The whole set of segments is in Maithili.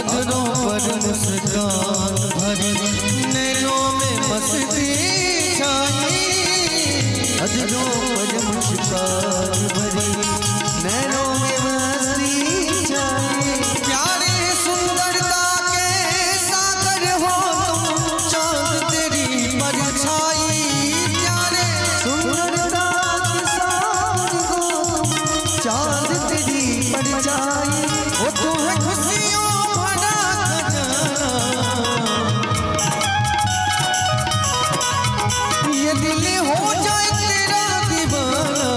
अधरों पर मुस्कान भरी, नैनों में मस्ती छाई। अधरों पर मुस्कान भरी, नैनों में मस्ती छाई। प्यारे सुंदरता के सागर हो तुम, चांद तेरी परछाई। प्यारे सुंदरता के सागर हो तुम, चांद तेरी परछाई। वो तू है खुशियों भरा खजाना, ये दिल हो जाए तेरा दीवाना।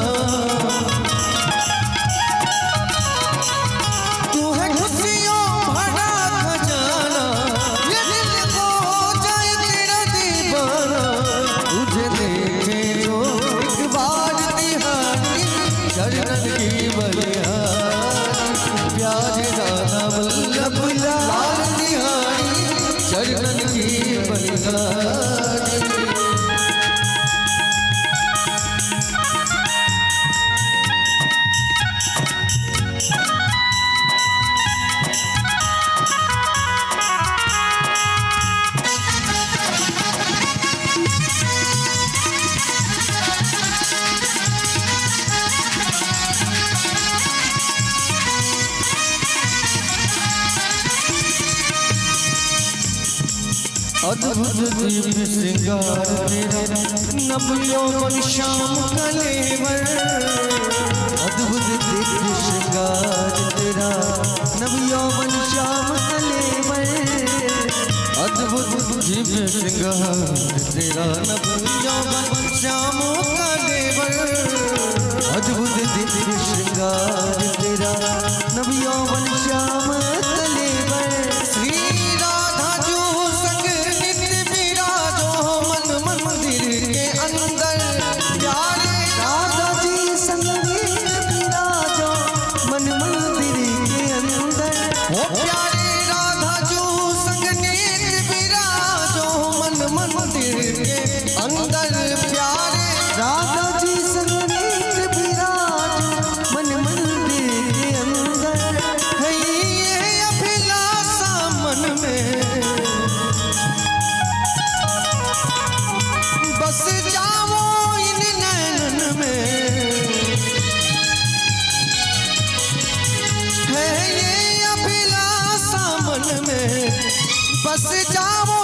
तू है खुशियों भरा खजाना, ये दिल हो जाए तेरा दीवाना। तुझे देखे जो एक बार तिहारी, चरणन की बलिहारी। प्यारे राधा वल्लभ लाल तिहारी, चरणन की बलिहारी। अद्भुत दिव्य श्रृंगार तेरा, नव यौवन श्याम कलेवर। अद्भुत दिव्य श्रृंगार तेरा, नव यौवन श्याम कलेवर। अद्भुत दिव्य श्रृंगार तेरा, नव यौवन श्याम कलेवर। अद्भुत दिव्य श्रृंगार तेरा, नव यौवन श्याम कलेवर। श्री राधा जो संग नित विराजो, मन मंदिर के अंदर। प्यारे राधा जी संग नित विराजो, मन मंदिर के अंदर। हो प्यारे राधा जो संग नित विराजो, मन मंदिर के अंदर। प्यारे राधा जी संग नित विराजो, मन मंदिर के अंदर। है ये अभिलाषा मन में, बस जाओ इन नैनन में। है ये अभिलाषा मन में, बस जाओ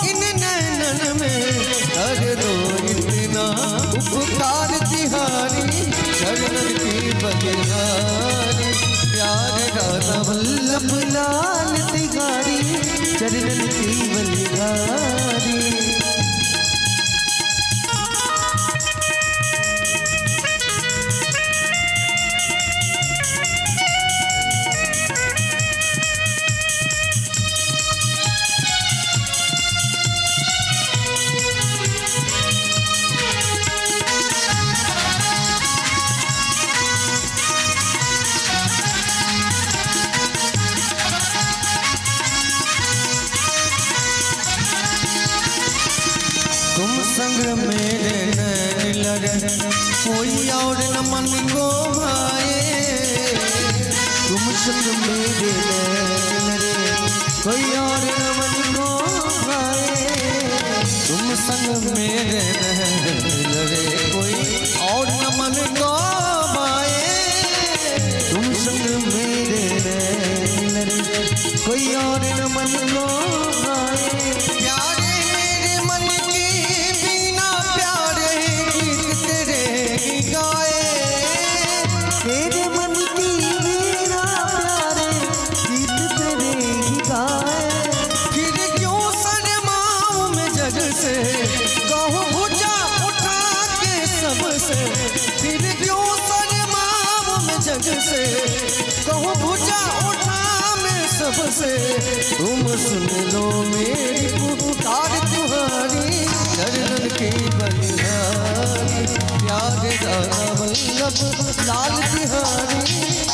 इन नैनन में। कर दो इतना उपकार तिहारी, चरणन की बलिहारी। प्यारे राधा वल्लभ लाल तिहारी, चरणन की बलिहारी। तुम संग मेरे नैन लड़े, कोई और न मन को भाए। तुम संग मेरे नैन लड़े, कोई और न मन को भाए। तुम संग मेरे नैन लड़े, कोई और न मन को भाए। तुम संग मेरे नैन लड़े, कोई और न मन को भाए। प्यारे मेरे मन की बिना, प्यारे गीत तेरे ही गाए। तेरे मन की वीणा प्यारे गीत तेरे ही गाए। फिर क्यों शर्माऊं मैं जग से, कहूँ भुजा उठा के सबसे। फिर क्यों शर्माऊं मैं जग से, कहूँ भुजा उठा मैं सबसे। तुम सुन लो मेरी पुकार तुम्हारी, चरणन की बलिहारी। प्यारे राधा वल्लभ लाल तिहारी,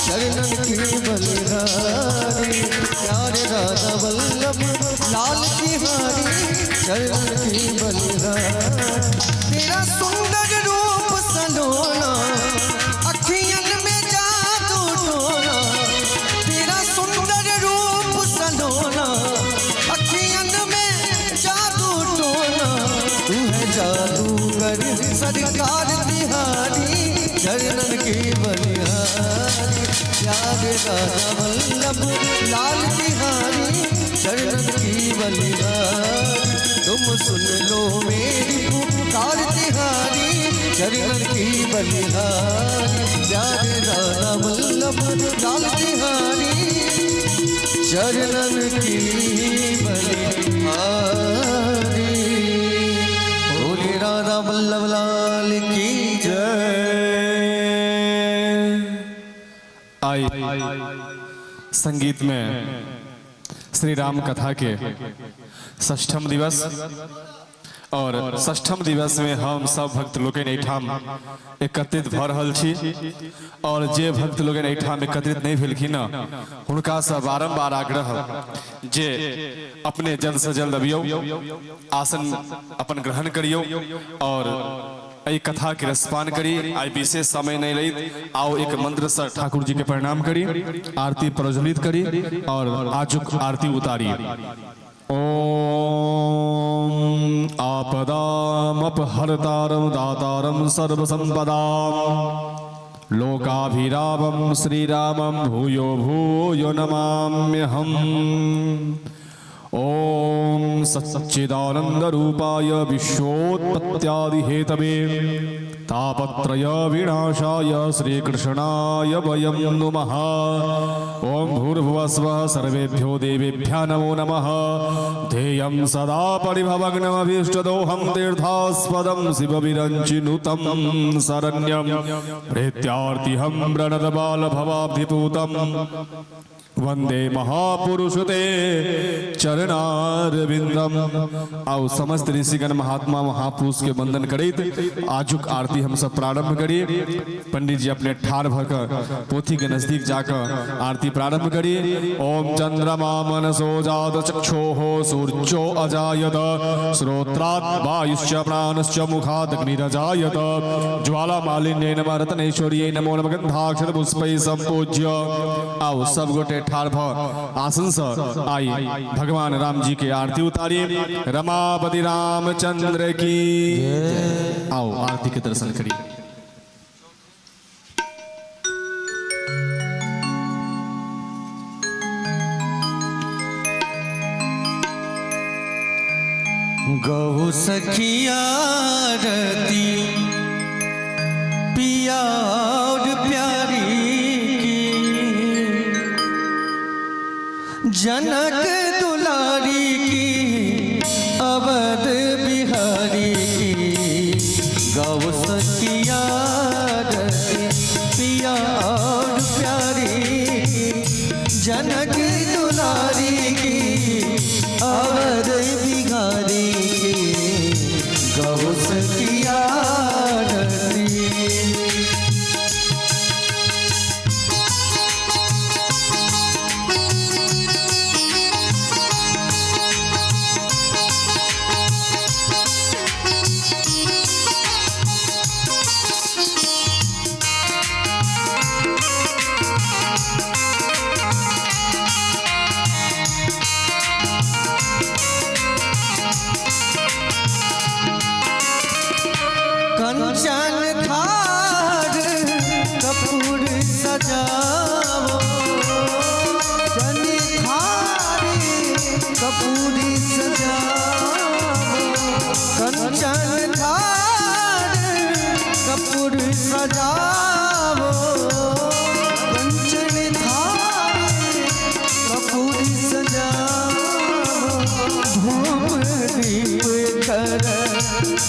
चरणन की बलिहारी। प्यारे राधा वल्लभ लाल तिहारी, चरणन की बलिहारी। तेरा सुंदर रूप सलोना, अखियन में जादू टोना। तेरा सुंदर रूप सलोना, सरकार तिहारी, चरणन की बलिहारी। प्यारे राधा वल्लभ लाल तिहारी, चरणन की बलिहारी। तुम सुन लो मेरी पुकार तिहारी, चरणन की बलिहारी। प्यारे राधा वल्लभ लाल तिहारी, चरणन की बलिहारी। बोले राधा वल्लभ लाल की जय। आई संगीत में श्री राम कथा के षष्ठम दिवस और षष्ठम दिवस में हम सब भक्त लोकनि एहिठाम एकत्रित भऽ रहल छी और जे भक्त लोकनि एहिठाम एकत्रित नहि भेलखिन हुनकासँ बारम्बार आग्रह जे अपने जल्द से जल्द अबियौ, आसन अपन ग्रहण करियौ और एहि कथा के रसपान करी। आइ विशेष समय नहीं लैत आओ एक मंत्र से ठाकुर जी के प्रणाम करी, आरती प्रज्वलित करी और आजुक आरती उतारी। ओम आपदामपहर्तारं दातारं सर्वसंपदां लोकाभिरामं श्रीरामं भूयो भूयो नमाम्यहम्। ॐ सच्चिदानंद रूपाय विश्वोत्पत्त्यादि हेतवे तापत्रय विनाशाय श्रीकृष्णाय वयं नुमः। ॐ भूर्भुवस्वः सर्वेभ्यो देवेभ्यः नमो नमः। ध्येयं सदा परिभवग्नमभीष्टदोहं तीर्थास्पदं शिवविरञ्चिनुतं शरण्यं प्रीत्यार्तिहं प्रणतबालभवाब्धिपूतम् वंदे महापुरुषते चरणारविंदम। आओ समस्त ऋषिगण महात्मा महापुरुष के वंदन करैत आजुक आरती हम सब प्रारंभ करी। पंडित जी अपने ठाढ़ भऽ कऽ पोथी के नजदीक जाकर आरती प्रारंभ करी। ओम चंद्रमा मनसो जात चक्षोः सूर्यो अजायत श्रोत्रात् वायुश्च प्राणश्च मुखात् अग्निरजायत ज्वाला मालिन्यै नमः रत्नेश्वर्यै नमो नमः गंधाक्षर पुष्पै संपूज्य। आओ सब गोटे ठाढ़ भऽ आसन से आई भगवान राम जी के आरती उतारी। रमापति रामचंद्र की। आओ आरती के दर्शन करी। गौ सखिया रती पिया और प्यारी की, जनक दुलारी की, अवध बिहारी की। गौ सखिया रती पिया और प्यारी की, जनक दुलारी की, अवध बिहारी की। गौ सखिया रती। कंचन थार कपूर सजावो, चन थार कपूर सजावो, कंचन थार कपूर सजावो, कंचन थार कपूर सजावो। धूप दीप कर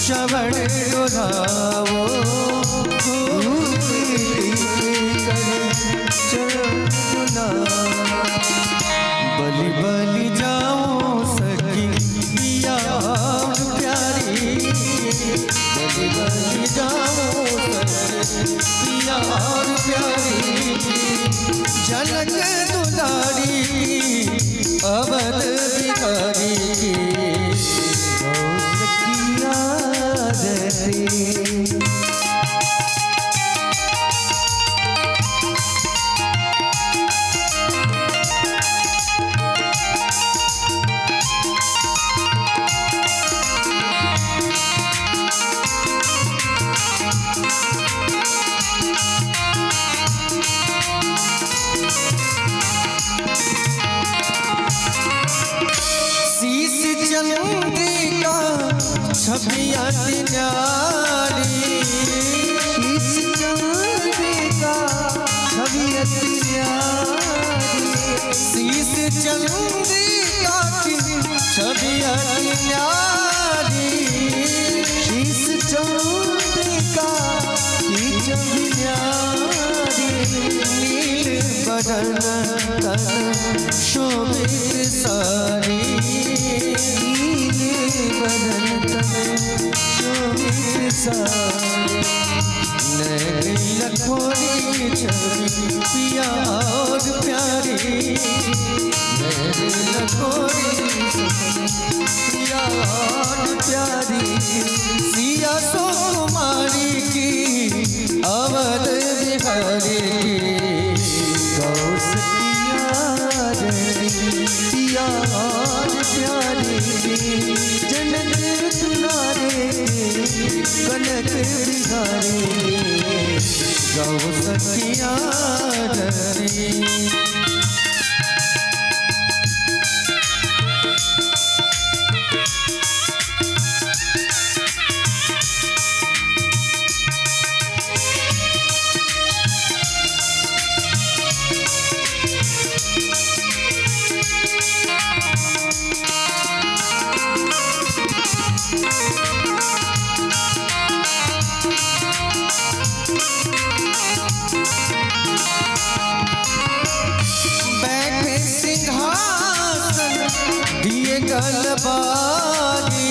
चवर डोलावो, धूप दीप कर चवर डोलावो। बलि बलि जाओ सखी पिया और प्यारी, बलि बलि जाओ सखी पिया और प्यारी, जनक दुलारी अवध बिहारी की। गौ सखिया रती। छवि अति न्यारी। शीश चंद्रिका छवि अति न्यारी। शीश चंद्रिका की छवि अति न्यारी। शीश चंद्रिका की छवि न्यारी। नील बदन तन शोभित सारी। नील बदन तन शोभित सारी। नैन लखोरी छवि पिया और प्यारी। नैन लखोरी छवि पिया और प्यारी। सिया सो कुमारी की अवध बिहारी की। गौ सखिया पिया और प्यारी। जनक दुलारे कनक बिहारी। गौ सखिया रे। बैठे सिंहासन दिए गलबारी।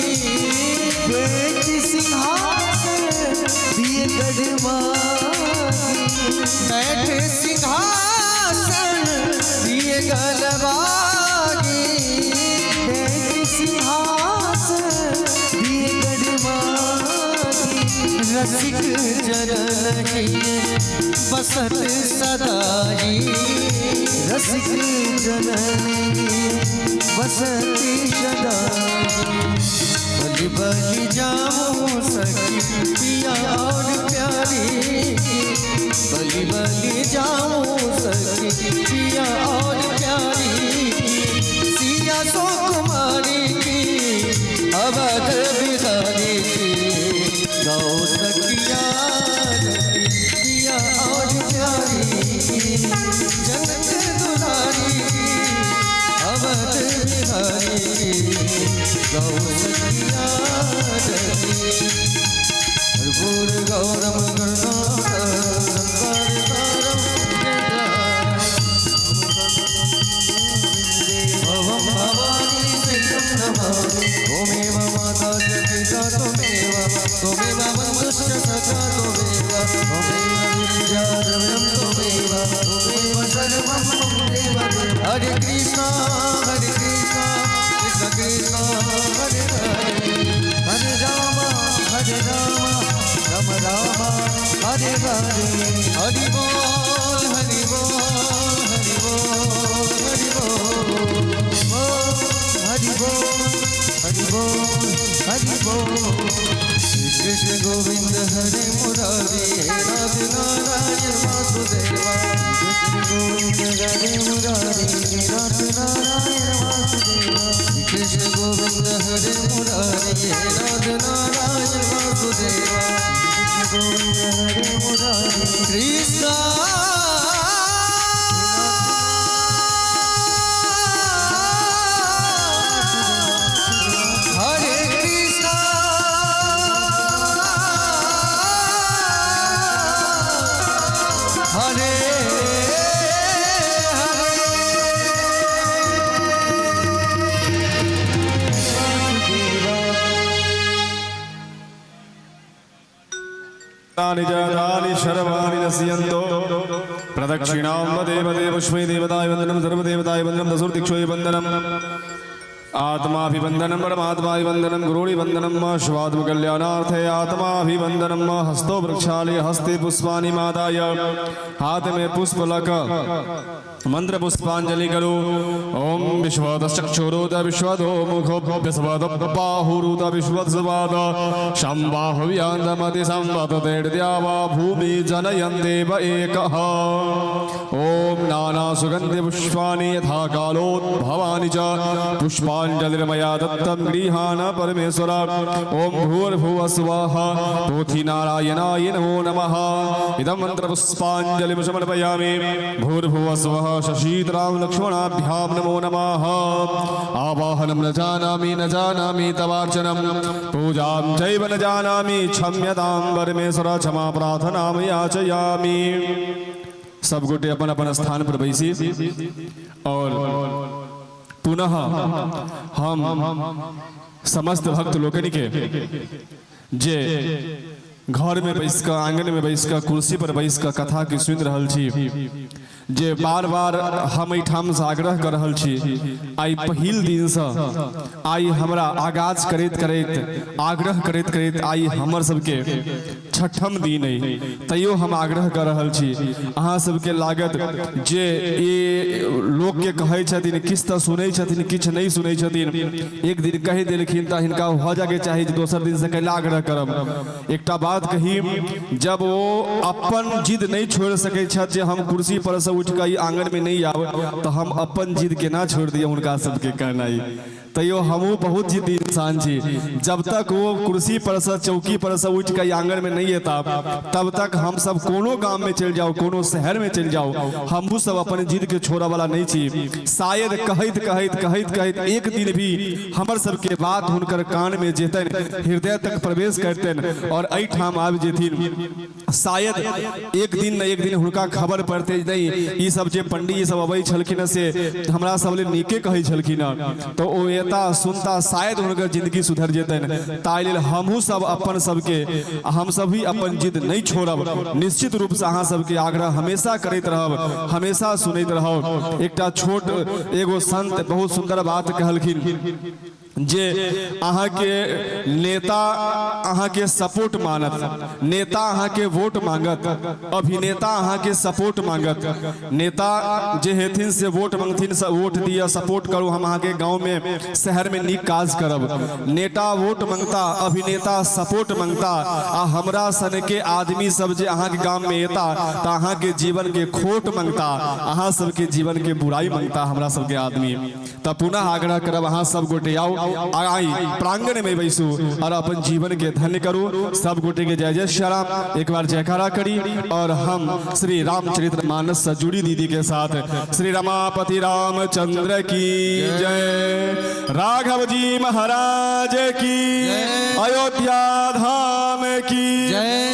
बैठ सिंहासन दिए गढ़वारी। बैठे सिंहासन दिए गलबारी। बैठ सिंहासन दिए गढ़वारी। रसिक जनन की बसत सदाई। रसिक जनन बसती सदा। बलि बलि जाऊं सखी पिया और प्यारी। बलि बलि जाऊं सखी पिया और प्यारी। सिया सो कुमारी की अवध बिहारी की। गौ सखिया पिया और प्यारी। जनक दुलारी की अवध बिहारी की। गौ सखिया हरभूर गौरम भवम भवानी सहितं नमामि। त्वमेव माता च पिता त्वमेव, त्वमेव बन्धुश्च सखा त्वमेव, त्वमेव विद्या द्रविणं त्वमेव, त्वमेव सर्वं मम देव देव। हरे कृष्णा हरे कृष्णा कृष्ण कृष्ण हरे हरे। हरे राम हरे राम राम राम हरे हरे। हरि बोल हरि बोल हरि बोल हरि बोल। हरि बोल हरि बोल हरि बोल। श्री कृष्ण गोविंद हरे मुरारी। हे नाथ नारायण वासुदेवा। कृष्ण गोविंद हरे मुरारी। नाथ नारायण वासुदेवा। श्री कृष्ण गोविंद हरे मुरारी। हे नाथ नारायण वासुदेवा। कृष्ण गोविंद हरे मुरारी। कृष्ण हरे कृष्ण हरे हरे। तानि जातानि शर्वाणि नश्यन्तो। प्रदक्षिणां देवदेव पुष्पै देवताय वन्दनं सर्वदेवताय वन्दनं दसुर्दिक्षोय वन्दनम् आत्माभिवन्दनं परमात्माभिवन्दनं गुरुणिवन्दनं स्वात्मकल्याणार्थे आत्माभिवन्दनं हस्तो वृक्षालय हस्ते पुष्पाणि मादाय हाथ में पुष्प लक मंत्र पुष्पांजलि करो। ओम विश्वतश्चक्षुरुत विश्वतो मुखो विश्वत बाहुरुत विश्वत्सवाद शम्बाहव्यान्तमति संवततेर्द्या वा भूमि जनयन् देव एकः। ओम नाना सुगंधि पुष्पाणि यथा कालोद्भवानि च पुष्पाणि पुष्पांजलिर्मया दत्तं गृहाण परमेश्वर। ओम भूर्भुवः स्वः पोथी नारायणाय नमो नमः। इदं मंत्र पुष्पांजलिं समर्पयामि। भूर्भुवः स्वः शशीतराम लक्ष्मणाभ्यां नमो नमः। आवाहनं न जानामि न जानामि तवार्चनं पूजां चैव न जानामि क्षम्यतां परमेश्वर क्षमा प्रार्थनां याचयामि। सब गोटे अपन अपन स्थान पर बैसी और पुनः हम समस्त भक्त लोकनि के जे घर में बैस कऽ, आंगन में बैस कऽ, कुर्सी पर बैस कऽ कथा के सुनि रहल छी, जे बार बार हम एहिठामसँ आग्रह कऽ रहल छी, आइ पहिल दिनसँ आइ हमरा आगाज करैत करैत आग्रह करैत करैत आइ हमर सबके छठम दिन अइ, तैयो हम आग्रह कऽ रहल छी। अहाँ सबके लागत जे ई लोकके कहै छथिन, किछु तऽ सुनै छथिन, किछु नहि सुनै छथिन। एक दिन कहि देलखिन तऽ हिनका भऽ जायके चाही जे दोसर दिनसँ कैला आग्रह करब। एकटा बात कही, जब ओ अपन जिद नहि छोड़ि सकै छथि जे हम कुर्सी पर से उठि कऽ ई आङ्गनमे नहि आब, तऽ हम अपन जिद केना छोड़ि दिअ हुनका सबके कहनाइ। तैयो हमहूँ बहुत जिद्दी इंसान छी। जब तक वो कुर्सी पर से चौकी पर से उठि कऽ आङ्गनमे नहि एता, तब तक हम सब कोनो गाममे चलि जाउ, कोनो शहरमे चलि जाउ, हमहूँ सब अपन जिदके छोड़ऽवला नहि छी। शायद कहैत कहैत कहैत कहैत एक दिन भी हमर सबके बात हुनकर कानमे जेतनि, हृदय तक प्रवेश करतनि और एहिठाम आबि जेथिन। शायद एक दिन न एक दिन हुनका खबर पड़तै, नहि ई सब जे पंडीजी सब अबै छलखिन से हमरा सब लेल नीके कहै छलखिन हँ, तऽ ओ एता सुनता, शायद हुनकर जिंदगी सुधरि जेतनि। ताहि लेल हमहूँ सब अपन सबके हम सब भी अपन जिद नहि छोड़ब। निश्चित रूपसँ अहाँ सबके आग्रह हमेशा करैत रहब, हमेशा सुनैत रहब। एकटा छोट एगो संत बहुत सुन्दर बात कहलखिन जे अहाँके नेता अहाँके सपोर्ट मानत, नेता अहाँके वोट मांगत, अभिनेता अहाँके सपोर्ट मांगत। नेता जे हेथिन से वोट मांगथिन, से वोट दिअ, सपोर्ट करू, हम अहाँके गाँवमे शहरमे नीक काज करब। नेता वोट मांगता, अभिनेता सपोर्ट मांगता, आ हमरा सनके आदमी सब जे अहाँके गाममे एता तऽ अहाँके जीवनके खोट मांगता, अहाँ सबके जीवनके बुराइ मांगता हमरा सबके आदमी। तऽ पुनः आग्रह करब, अहाँ सब गोटे आउ, आई प्रांगण में बैसू और अपन जीवन के धन्य करू। सब गोटे के जय जय श्री राम, एक बार जयकारा करी और हम श्री रामचरित्र मानस से जुड़ी दीदी के साथ श्री रमापति रामचंद्र की जय, राघव जी महाराज की, अयोध्या धाम की,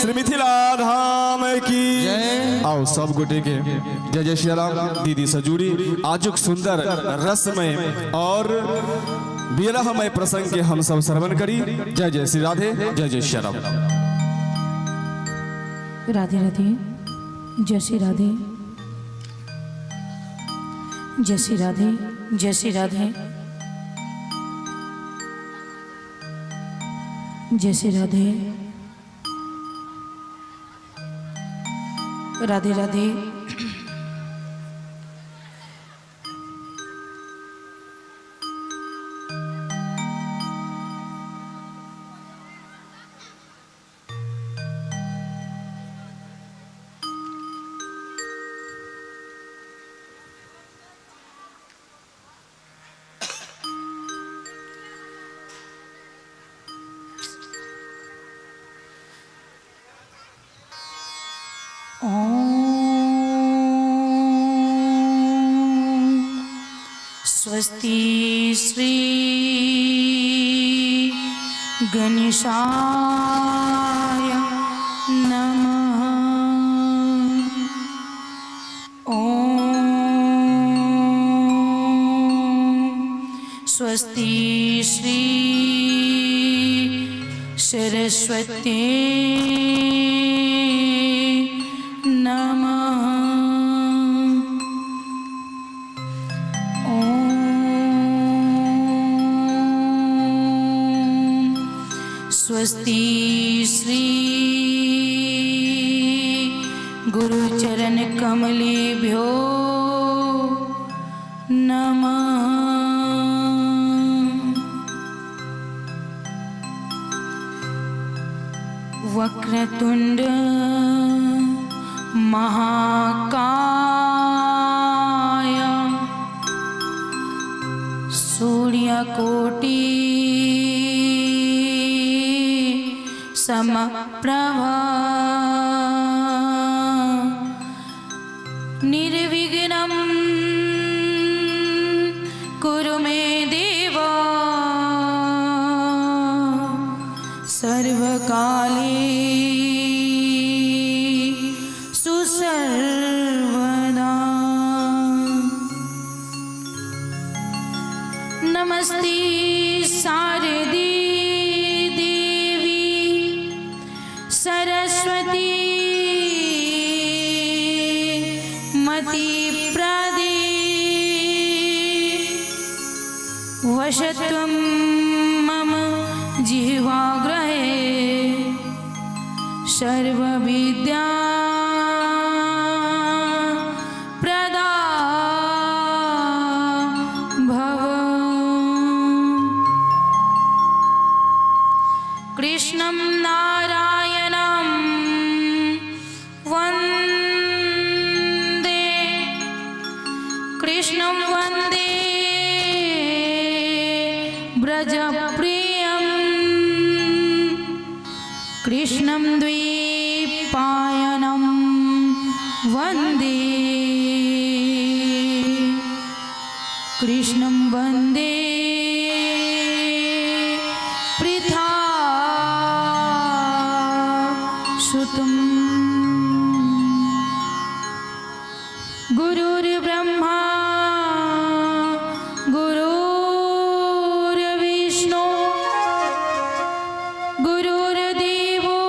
श्री मिथिला धाम की। आओ सब गोटे के जय जय श्री राम। दीदी से जुड़ी आजुक सुंदर रसमय और विरहमय प्रसंग के हम सब श्रवण करी। जय जय श्री राधे, जय जय श्री राम। राधे राधे, जय श्री राधे, जय श्री राधे, जय श्री राधे, जय श्री राधे, राधे राधे। स्वस्ति श्री गणेशाय नमः। ॐ स्वस्ति श्री सरस्वती नमः। ॐ स्वस्ति श्री गुरुचरणकमलेभ्यो नमः। वक्रतुंड महाकाय सूर्यकोटि समप्रभा। निर्विघ्नं कुरु मे देव सर्वकाले सुसर्वदा। नमस्ते शारदे देवी सरस्वती मति प्रदे वशत्वं मम जिह्वाग्रहे सर्वविद्या प्रदा भव। कृष्णं नारायणं वन्दे कृष्णं वन्दे व्रजप्रियं कृष्णं द्वीपायनं वन्दे कृष्णं वन्दे पृथा सुतम्। गुरुर्ब्रह्मा गुरुर्विष्णु गुरुर्देवो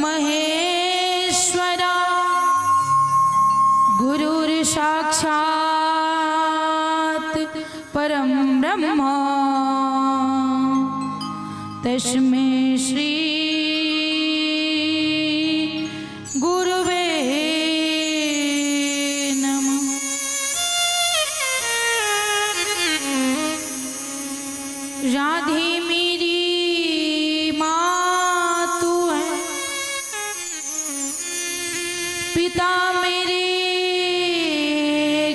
महेश्वरा गुरुर्साक्षात् परं ब्रह्म तस्मै श्री गुरुवे नमः। राधे मेरी मातु है, पिता मेरे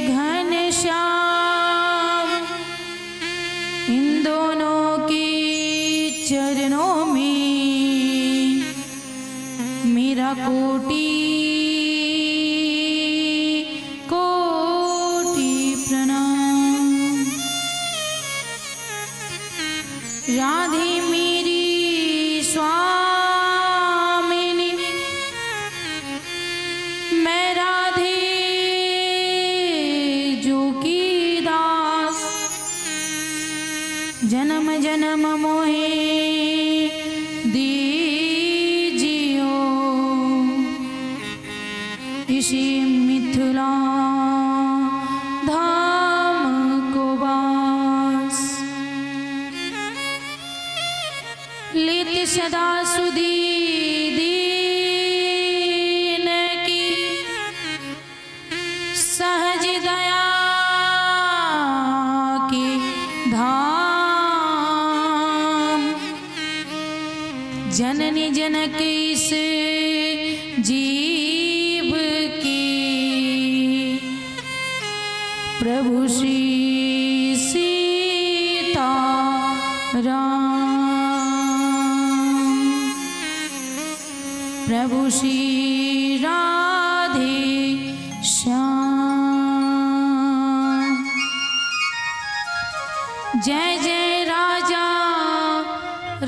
घन श्याम, इन दोनों के चरणों में मेरा कोटि कोटि प्रणाम। राधे मेरी स्वामिनी, मैं राधे जो की दास, जन्म जन्म मोहे दीजियो इसी मिथिला धाम को वास। लेत सदा सुधी दीन की सहज दया की धाम। जननी जनक इस जीव की प्रभु श्री सीता राम, प्रभु श्री राधे श्याम। जय जय राजा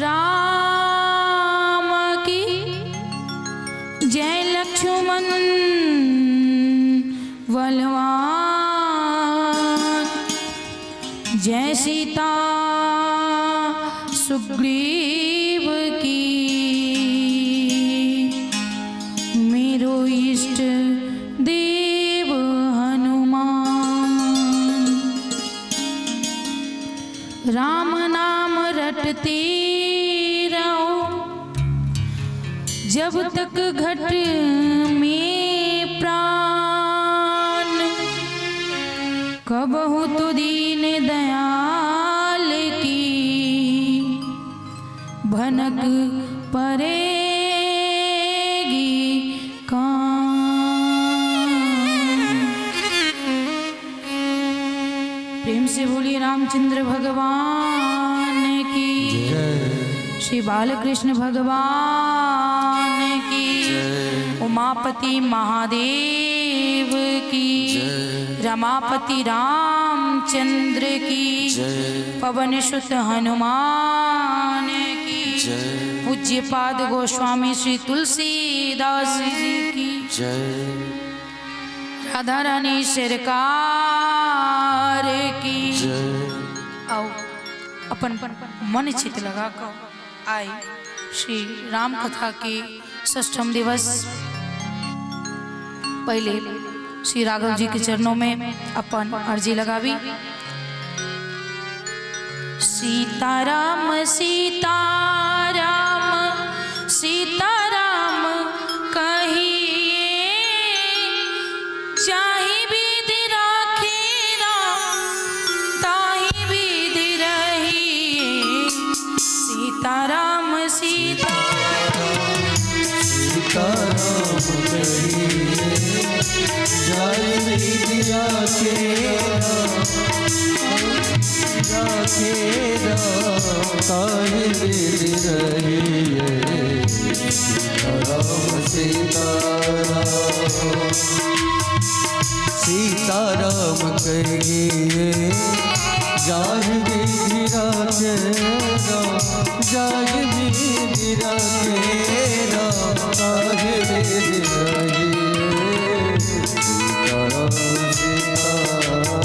राम की जय, लक्ष्मण बलवान, जय सीता सुग्रीव की, मेरो इष्ट देव हनुमान। राम नाम रटते रहो जब तक घट में प्राण, कबहु तो दीन दयाल की भनक परेगी कान। प्रेम से बोलिए रामचंद्र भगवान की, श्री बालकृष्ण भगवान की, उमापति महादेव की, रमापति रामचंद्र की, पवन सुत हनुमान की, पूज्य पाद गोस्वामी श्री तुलसीदास जी की, राधा रानी सरकार की। आओ अपन मन चित लगा कर आए श्री राम कथा के षष्ठम दिवस पहले श्री राघव जी के चरणों में अपन अर्जी लगावी। सीताराम सीताराम सीताराम कहिए, चाहे विधि राखे राम ताहि विधि रहिए। सीताराम सीता सीताराम कहिए, जाय विधि राखे राम, राखे राम ताहि विधि रहिए। सीताराम सीताराम सीताराम कहिए, जाहि विधि राखे राम, जाहि विधि राखे राम ताहि विधि रहिए। सीताराम सीताराम।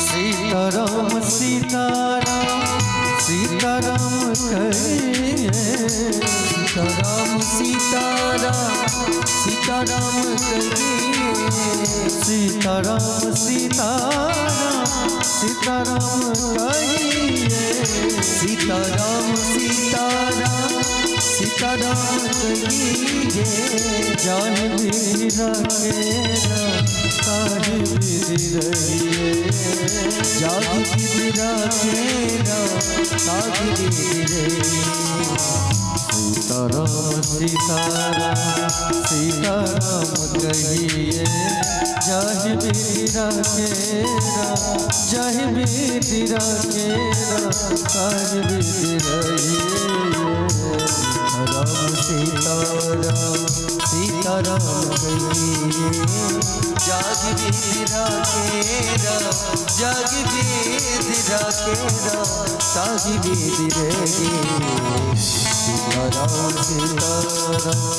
सीताराम सीताराम सीताराम कहिए, सीताराम सीताराम सीताराम कहिए, सीताराम सीताराम सीताराम कहिए, सीताराम सीताराम सीताराम कहिए, जाहि विधि राखे राम ताहि विधि रहिए। जाहि विधि राखे राम ताहि विधि रहिए। सीताराम सीताराम सीताराम कहिए, जाहि विधि राखे राम, जाहि विधि राखे राम ताहि विधि रहिए। राम सीताराम सीताराम कहिए, जाहि विधि राखे राम, जाहि विधि राखे राम ताहि विधि रहिए। सीताराम सीताराम।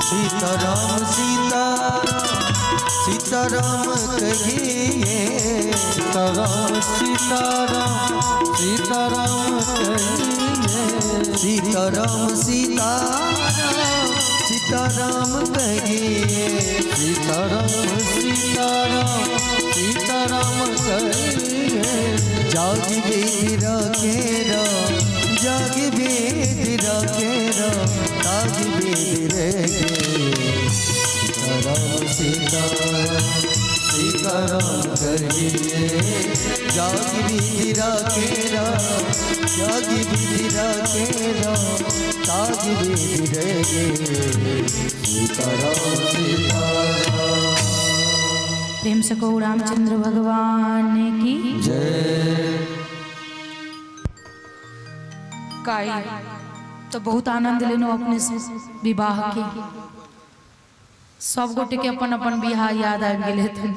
सीताराम सीताराम सीताराम कहिए। सीताराम सीताराम सीताराम कहिए। सीताराम सीताराम सीताराम कहिए। सीताराम सीताराम सीताराम कहिए। जाग वेद केरा, जाग वेद केरा, ताग वेद रे। सीताराम सीताराम सीताराम कहिए। जाग वेद केरा, जाग वेद केरा, ताग वेद रे। सीताराम सीताराम। प्रेम से कहू रामचंद्र भगवान की जय। काई तो बहुत आनंद लेनो अपने से विवाह के। सब गोटे के अपन अपन बियाह याद आबि गेल हेतन।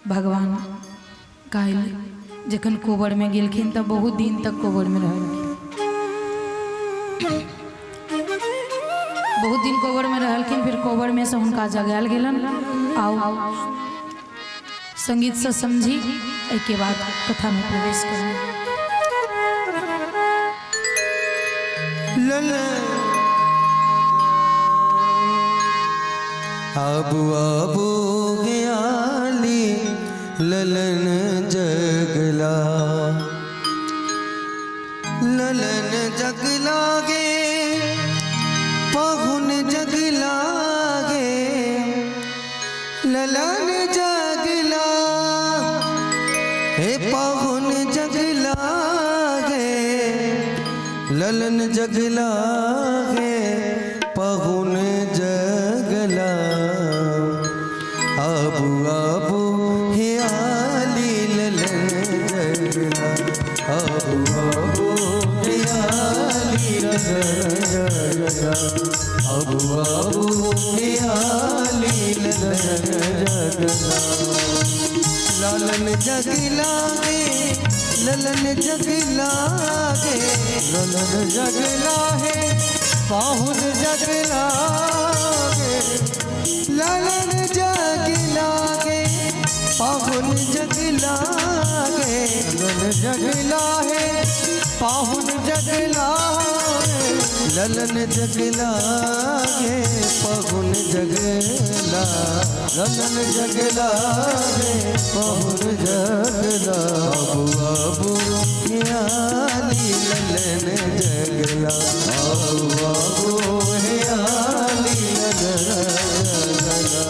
भगवान काल्हि जखन कोबर में गेलखिन तऽ बहुत दिन तक कोबर में रहलखिन। बहुत दिन कोबर में रहलखिन, फिर कोबर में से हुनका जगायल गेलन। आओ संगीत से समझी, एहिके बाद कथा में प्रवेश करी। आबू आबू गयाली ललन जगला, ललन जगला गे पहुन जगला गे, ललन जगला हे पहुन जगला गे, ललन जगला गे पहुन जगला। आबू आबू हे आली ललन जगला, आबू आबू हे आली ललन जगला, आबू आबू हे आली ललन जगला। ललन जगला गे, ललन जगला गे, ललन जगला है पाहुन जगला गे, ललन जगला गे पाहुन जगला गे, ललन जगला है पाहुन जगला गे, ललन जगला गे पाहुन जगला, ललन जगला गे पाहुन जगला। आबू आबू हे आली ललन जगला, आबू आबू हे आली ललन जगला।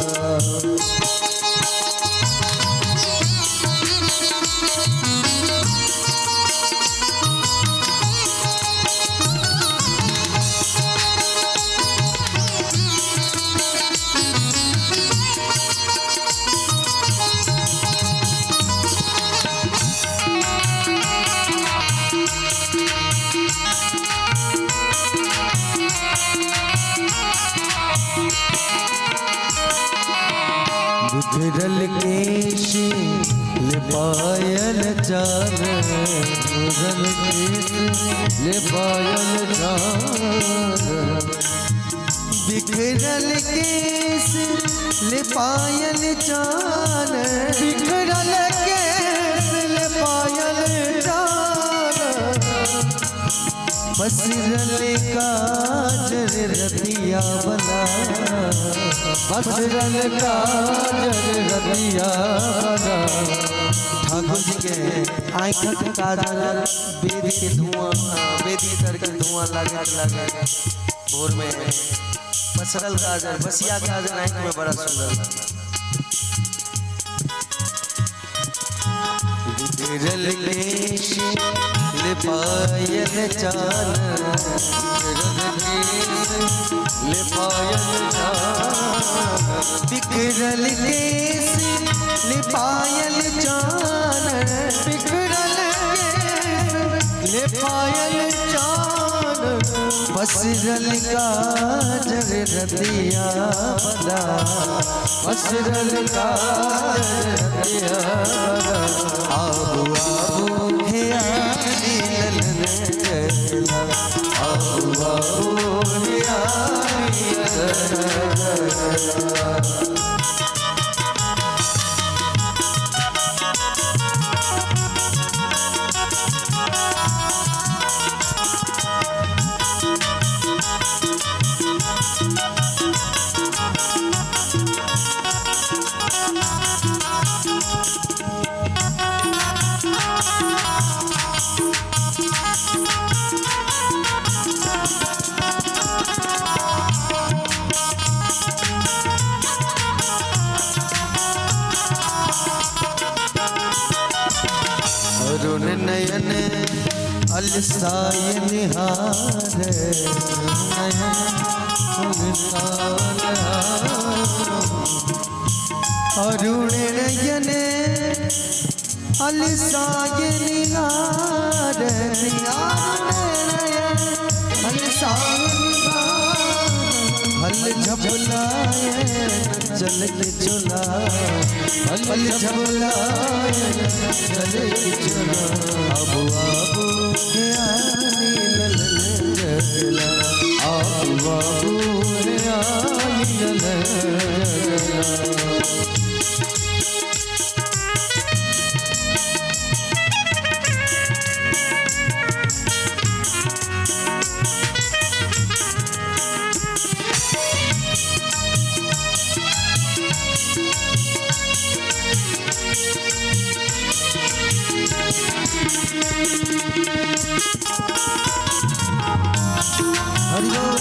बिखरल केश लिपायल चार, बिखरल केश लिपायल चार, बिखरल केश लिपायल चार, बिखरल केश लिपायल चार, पसरल काजर रतिया बला, पसरल काजर रतिया बला। ठाकुर जी के आँखक काजल वेद के धुआं, वेदी तर के धुआं लागत लागत भोर में पसरल काजल, बसिया काजल आँख में बड़ा सुंदर। बिखरल केश लिपायल चान, बिखरल केश लिपायल चान, बिखरल केश लिपायल चान, बिखरल केश लिपायल चान, पसरल काजर रतिया बला, पसरल काजर रतिया बला। आबू आबू हे आली ललन जगला, आबू आबू हे आली ललन जगला। अरुण नयन अलसाय निहार, नयन अरुण नयन अलसाय निहार, नयन अलसाय निहार, हल झबलाए चल के चला, हल झबलाए चल के चला, आबू आबू हे आनी ललन जगला, आबू आबू हे आनी ललन जगला। हरि बोल।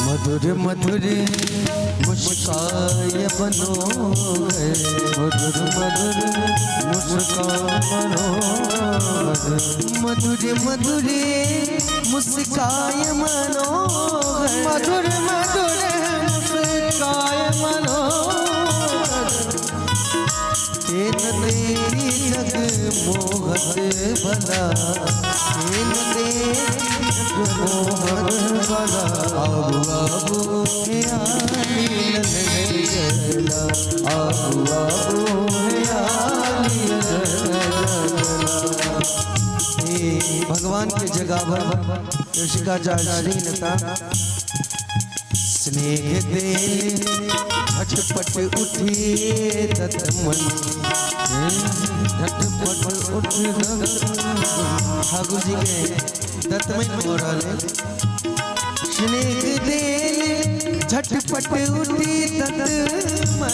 मधुर मधुर मुस्काय बनो गए, मधुर मधुर मुस्कान बनो गए, मधुर मधुर मुस्काय मनो गए, मधुर मधुर मुस्काय मनो तेन तेरी जग मोहत भला, तेन तेरी जग मोहत भला, आबू आबू हे आली ललन जगला, आबू आबू हे आली ललन जगला। हे भगवान के जगावर ऋषिकाचार्य श्रीनता स्नेह दे झटपट उठी दतमन, झटपट उठी ठाकुर जी के दतमन हो रहे। स्नेह दे झटपट उठी दतमन,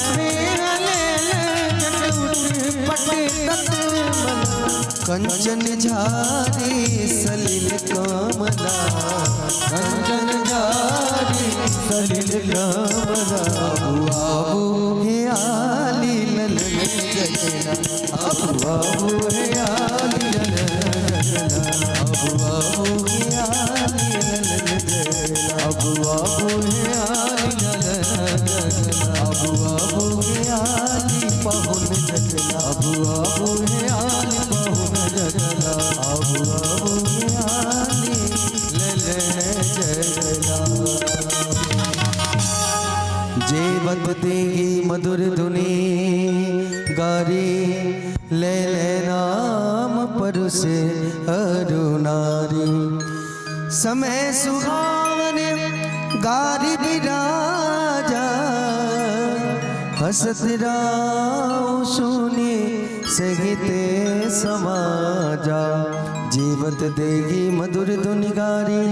कंचन झारी सलिल कमला, कंचन झारी सलिल कमला, आबू आबू हे आली ललन जगला, आबू आबू हे आली ललन जगला, आबू आबू हे आली ललन जगला, आबू आबू हे आली ललन जगला, आबू आबू हे आली पहुन जगला, आबू आबू हे आली पहुन जगला, आबू आबू हे आली ललन जगला। जेवत देगी मधुर धुनी गारी, ले ले नाम परुसे अरुनारी, समय सुहावन गारी बिराजा, हसत राव सुनी सहिते समाजा, जीवत देगी मधुर धुन गारी,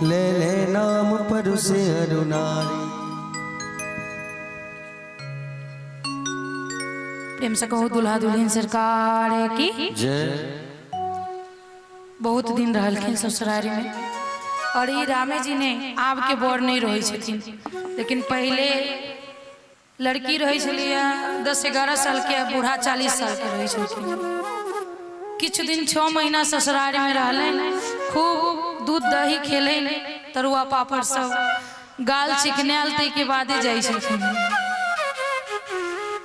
ले ले नाम परुसे अरुनारी। प्रेम से कहो दुल्हा दुल्हन सरकार की जय। बहुत दिन रहलखिन ससुरारी में, और ई रामे जी ने आब के बर नहीं रहै छथिन, लेकिन पहले लड़की रहै छलियै 10-11 साल के, बूढ़ा 40 साल के रहै छलखिन। किछु दिन 6 महीना ससुरारी में रहलनि, खूब दूध दही खेलनि, तरुआ पापड़ सब, गाल चिकनायल ताहिके बादे जाइ छलखिन।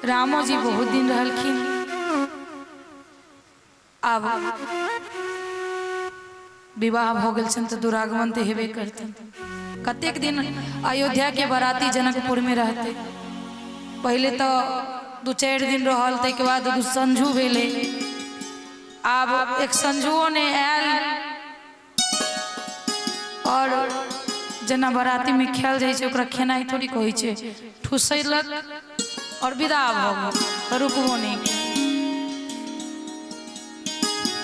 रामो जी बहुत दिन रहलखिन। आब विवाह भऽ गेल छनि तऽ दुरागमन तऽ हेबे करतनि। कतेक दिन अयोध्या के बराती जनकपुर में रहते, पहले तो 2-4 दिन रहल, ताहिके बाद संझू भेलै, आब एक संजुओ ने आयल और जेना बराती में खायल जाइ छै ओकरा खेनाइ थोड़ी कहै छै, ठुसैलक और विदा भऽ गेल, रुकबो नहि।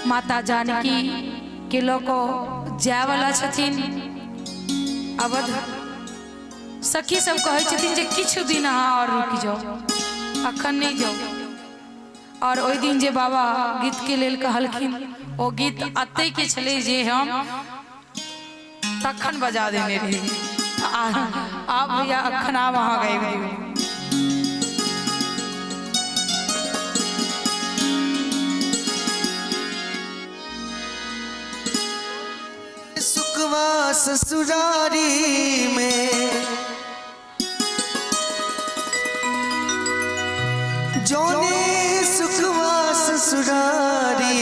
माता जानकी के लऽ कऽ जायवला छथिन अवध। सखी सब कहै छथिन जे किछु दिन अहाँ और रुकि जाउ, अखन नहि जाउ। और ओहि दिन जे बाबा गीत के लेल कहलखिन ओ गीत अतै के छलै जे हम तखन बजा देने रही। आब भैया अखन आब अहाँ गाबि दियौ। सुखवा ससुरारी में जोने सुखवा ससुरारी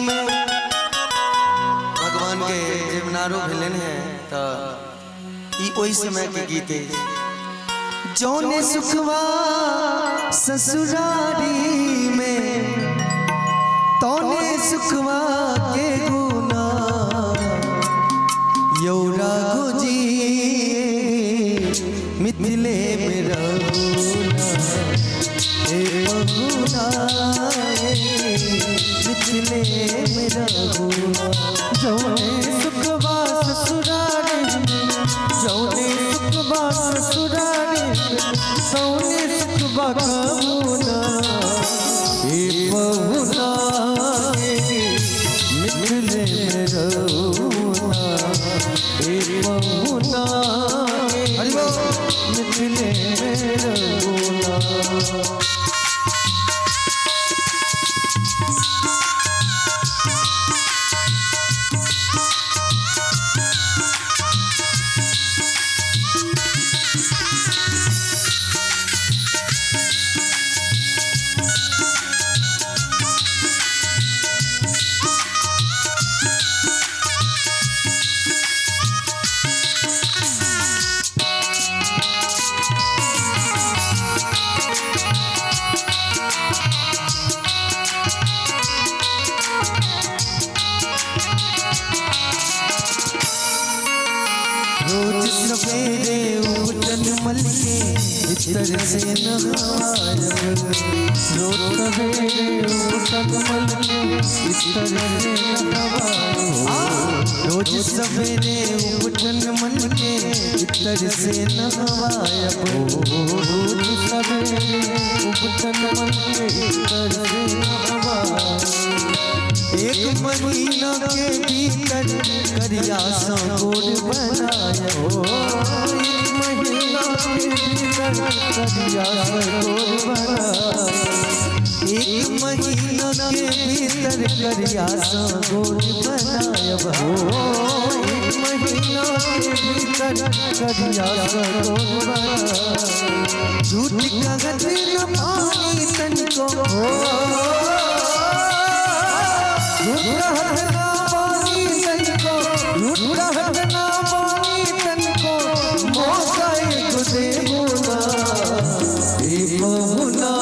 में भगवान के जीवनारो भेलन है तो ई ओहि समय के गीत है। जोने सुखवा ससुरारी में तोने सुखवा के गुना यौ राघो जी मिथिले में रहुना हे बहुना मिथिले में रहुना। जौने सुखवा ससुरारी में, जौने सुखवा ससुरारी में, तौने सुखवा कमुना हे बहुना मिथिले में रहुना हे बहुना मिथिले में रहुना। रोज सवेरे उठन मल के इतर से नहायब। रोज सवेरे उठन मल के इतर से नहायब। रोज सवेरे उठन मल के इतर से नहायब। रोज सवेरे उठन मल के इतर से नहायब। एक महीना के भीतर करिया सा गोर बनायब। एक महीना के भीतर करिया सा गोर बनायब। एक महीना के भीतर करिया सा गोर बनायब। एक महीना के भीतर करिया सा गोर बनायब। झूठ कहत न पानी तनिको झूठ कहत ना पानी तनको, झूठ कहत ना पानी तनको, मौका एक देबो ना हे बहुना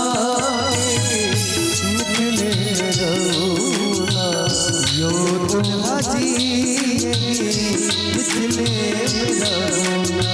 मिथिले रहुना यो दुल्हा जी मिथिले में रहुना।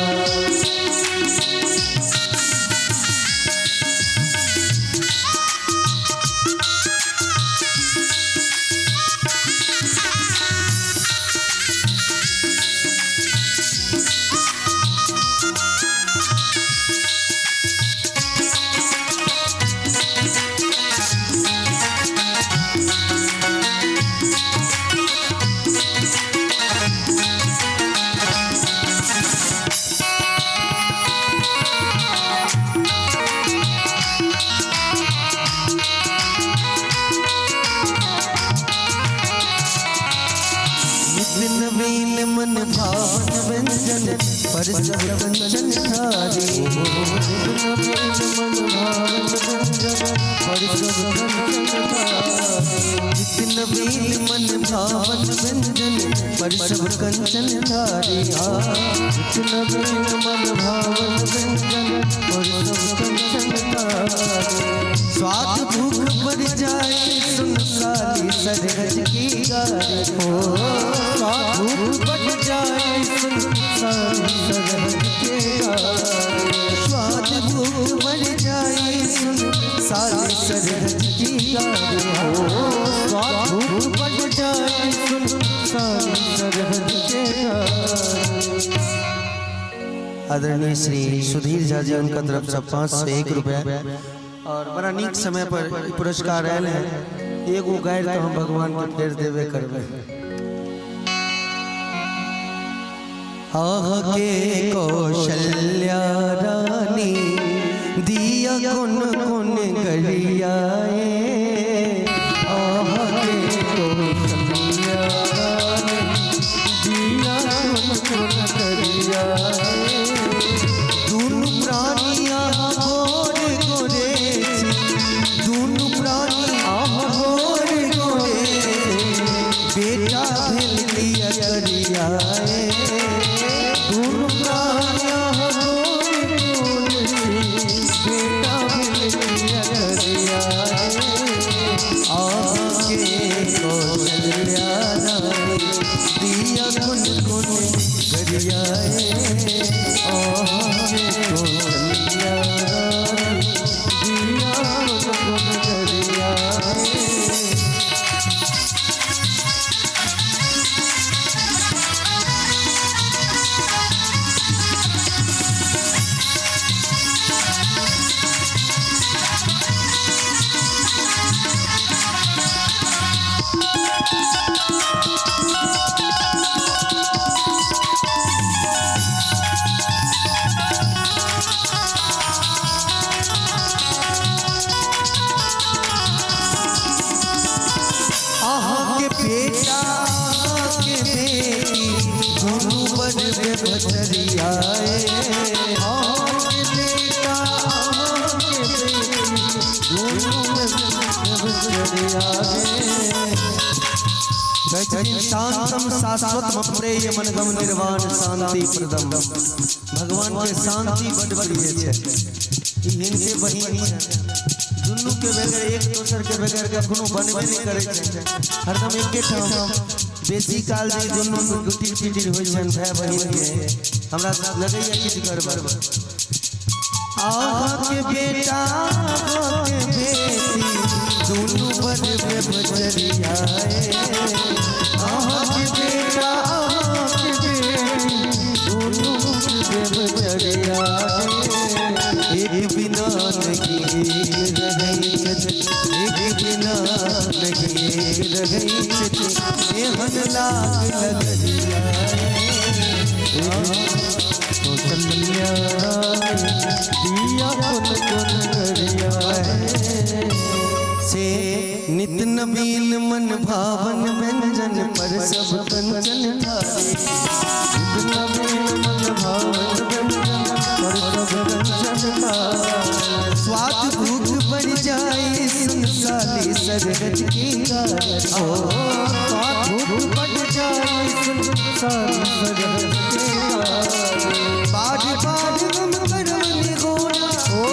नित नवीन मन भावन व्यंजन पर सब कंचन धारी। नवीन मन भावन व्यंजन पर सब कंचन धारी। नित नवीन मन भावन व्यंजन पर सब कंचन धारी। नित नवीन मन भावन व्यंजन पर सब कंचन धारी। स्वाद भूख बढ़ जाए सुन साली सरहज की गारी हो। स्वाद भूख बढ़ जाए सुन साली सरहद के गारी। स्वाद भूख बढ़ जाए सुन साली सरहज की गारी हो। स्वाद भूख बढ़ जाए सुन साली सरहद के गारी। आदरणीय श्री सुधीर झा जी, उनका तरफ से 501 रुपया और बड़ा नीक समय पर ई पुरस्कार आयल है। एगो गारि तो हम भगवान के फेर देबे करबै। आह के कौशल्या रानी दिया कुन कुन गरियाए। आह के कौशल्या रानी दिया कुन कुन गरियाए। दुनु प्राणिया गोर गोरे छी, दुनु प्राणी गोर गोरे, बेटा भेल दिया करियाए। दुनु प्राणिया गोर गोरे छी, बेटा भेल दिया करियाए। आह के कौशल्या रानी दिया कुन कुन गरियाए। आह के कौशल्या रानी दिया कुन कुन गरियाए। आह के बेटा के बेटी दुनु बड़ बेबचरियाए। आह के बेटा आह के बेटी दुनु बेबचरियाए। शांतम शाश्वत प्रेय मनगम निर्वाण शांति प्रदम। भगवान के शांति बड प्रिय छै। ई हिनके बहिन छै, दुनू के बगैर एक दोसर के बगैर कखनो बनबे नहि करै छै। हरदम एके ठाम बेसी काल जे दुनू गुटिर पिटिर होइ छनि भाय बहिन के, हमरा लगैया किछु गड़बड़। आह के बेटा आह के बेटी दुनू बड़ बेबचरियाए। आह के बेटा आह के बेटी दुनु बेबचरियाए। एक बिना नहीं रहै छथि, एक बिना नहीं रहै छथि, एहन लाग लगरियाए। कौशल्या रानी दिया कुन कुन गरियाए। से नित नवीन मन भावन व्यंजन पर सब कंचन थारे। नित नवीन मन भावन व्यंजन पर सब कंचन थारे। स्वाद भूख बढ़ जाए सुन साली सरहज की गारी हो। स्वाद भूख बढ़ जाए सुन साली सरहद के गारी। बार बार हम करवनी गोरा ओ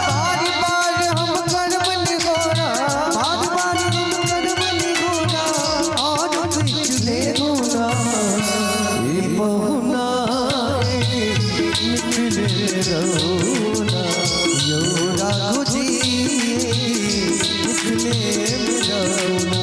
बार बार हम करवन गोरा, बार बार हम करवनी गोरा और पिछले होना। ए बहुना ए मिथिले रहुना। यो राघो जी मिथिले में रहुना।